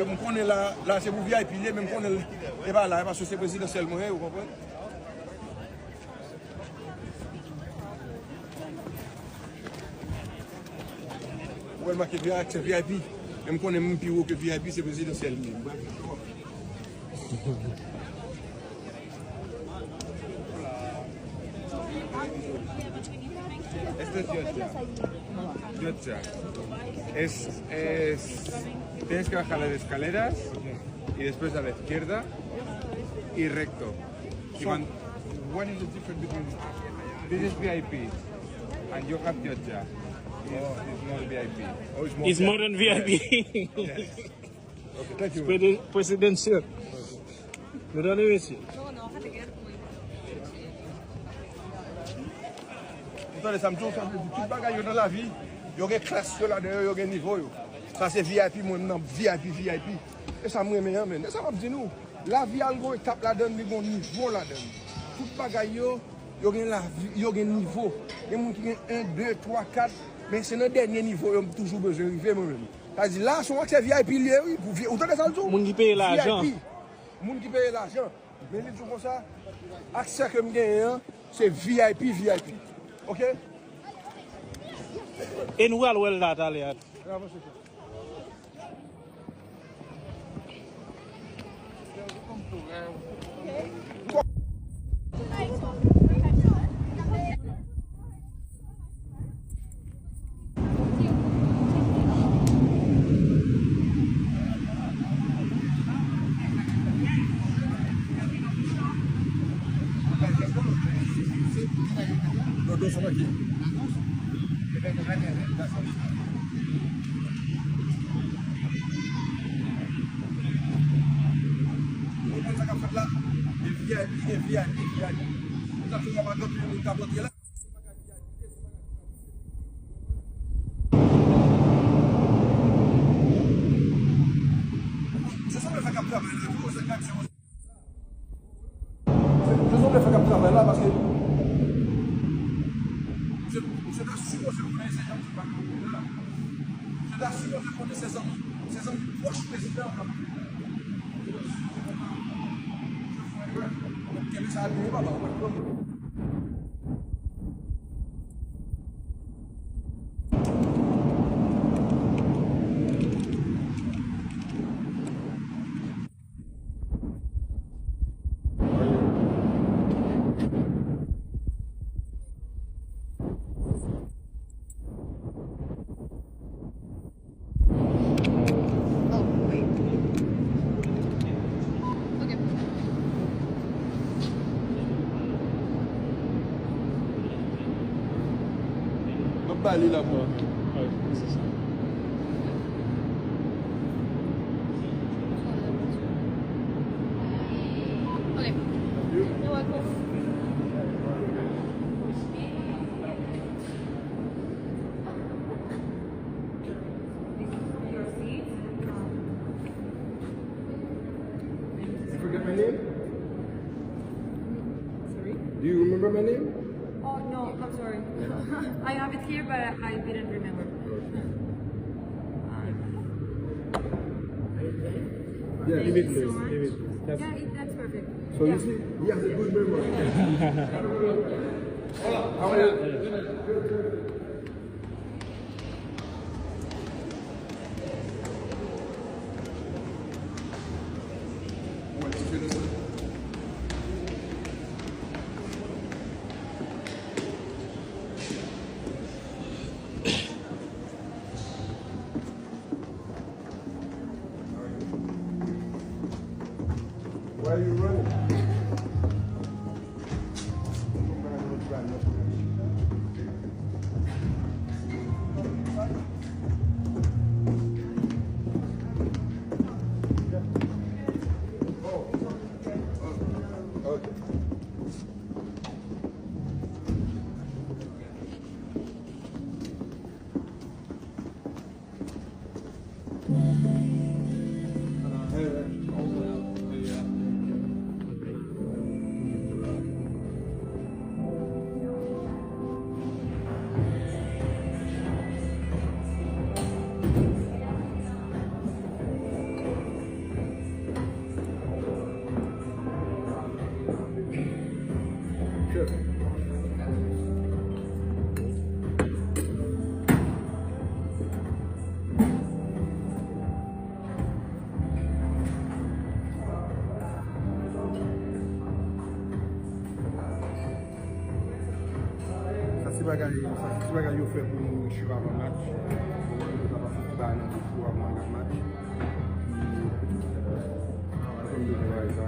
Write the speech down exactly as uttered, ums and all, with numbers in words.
M konnen la, la se pou V I P li ye, men m konnen l, e pa la, e paske se prezidansyèl mwen ye, ou konprann? Ou wè l make V I P, se V I P. Men m konnen m pi wo ke V I P, se prezidansyèl li ye. Esto es Georgia. Georgia. Es, es, tienes que bajar las escaleras y después a la izquierda y recto. Y cuan- What is the difference between this is V I P and you have Georgia? It's, it's more V I P. Oh, it's more It's more than V I P. Yes. Okay, thank you. Presi- Presidential. Mesdames et messieurs. Ou tande sa m di w, sa vle di tout bagay yo nan lavi, yo gen klas yo ladan yo, yo gen nivo yo. Sa se V I P, mwen m nan V I P, V I P. E sa m renmen an, men. E sa m ap di nou. Lavi a l gon etap ladan l, li gon nivo ladan l. Tout bagay yo, yo gen lavi, yo gen nivo. Gen moun ki gen en, de, twa, kat, men se nan dènye nivo yo m toujou bezwen rive, mwen menm. Sa di la, se yon aksè V I P li ye, wi. Pou V I P, ou tande sa l di w? Moun ki peye lajan. V I P. Moun ki peye lajan. Men li di w konsa, aksè ke m genyen an, se V I P, V I P. Oke? E nou pral wè l la talè a. N avanse, frè. Sa k ap fèt la, e V I P, e V I P, V I P. Sa k ap fèt la, pa gen moun k ap rantre la. Se sa k ap travay la, tou, se gad, se Se, se zòt fè k ap travay la, paske misye, misye ta sipoze konnen se jan ti bagay la. Misye ta sipoze konnen se zanmi, se zanmi pwòch prezidan an k ap kenbe sa al byen, papa, ou pa t pran. M ap ba li la pou. Ok. You're welcome. You forget my name? Sorry? Do you remember my name? Oh, no, I'm sorry. I have it here, but I didn't remember. Okay. Yeah, leave it, please. Leave it. That's Yeah, it, that's perfect. So you see, he has a good memory. How are you? Why are you running? Bagay, sa, ti bagay yo fè pou nouri cho avan match. Bon, nou kapab fè ti bagay nan bouch ou avan match. Epi, nou konn bezwen bagay sa.